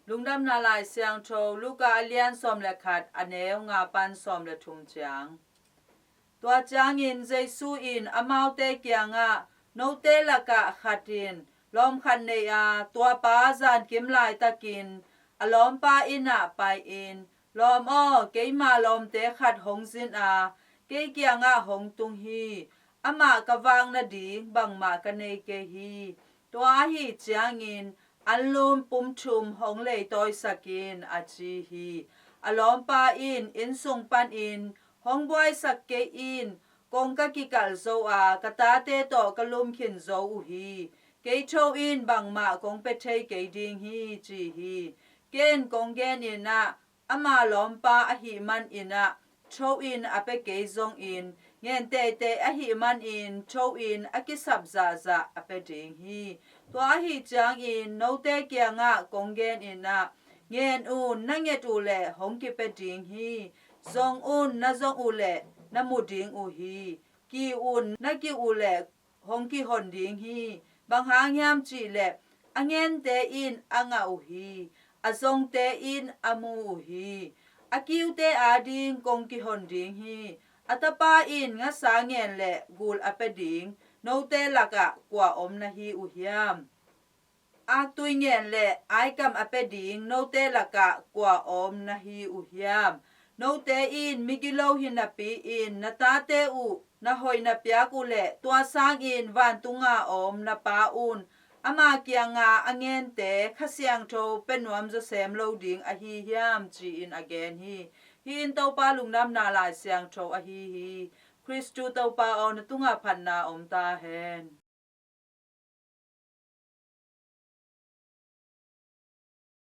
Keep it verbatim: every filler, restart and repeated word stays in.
Lungdamna Lai Siangtho Luka a lian sawm le khat, a neu nga pan sawm le thum ciang. Tua ciangin Jesu in amaute kiangah, "Note lakah khat in lawm khat nei a, tua pa zankim laitakin a lawmpa inn ah pai-in, 'Lawm aw, keima lawmte khat hong zin a, kei kiangah hong tung hi. Amah ka vak nading bangmah ka nei kei hi. Tua ahi ciangin anlum pum thum hong leitawisak in,' a ci hi. A lawmpa in inn sung panin, 'Hong buaisak kei in, kong ka kikalh zo a, ka tate tawh ka lum khin zo uh hi. Kei tho in, bangmah kong pia thei kei ding hi,' ci hi. Ken kong genin ah, ama lawmpa ahih manin ah tho-in a pia kei zongin, ngen teitei ahih manin tho-in a kisap zahzah a pia ding hi. Tua ahi ciangin note kiangah kong genin ah, ngen un, na nget uh leh hong kipia ding hi. Zong un, na zong uh leh na mu ding uh hi. Kiu un, na kiu uh leh hong kihon ding hi. Bang hang hiam cih leh, a ngente in a ngah uh hi. A zongte in a mu uh hi. A kiute ading kong kihon ding hi. A tapa in ngasa ngen leh gul a pia ding note lakah kua om na hi uh hiam? Aktui ngen leh aikam a pia ding note lakah kua om na hi uh hiam? Note in migilo hi napi-in na tate uh na hoih na piak uh leh, tua sangin vantunga om na Pa un ama kianga a ngente Kha Siangtho pia nuam zawsem lo ding ahi hiam?" ci-in a gen hi. Hih in Topa Lungdamna Lai Siangtho ahi hi. Khristu Topa aw, na tungah phatna om ta hen.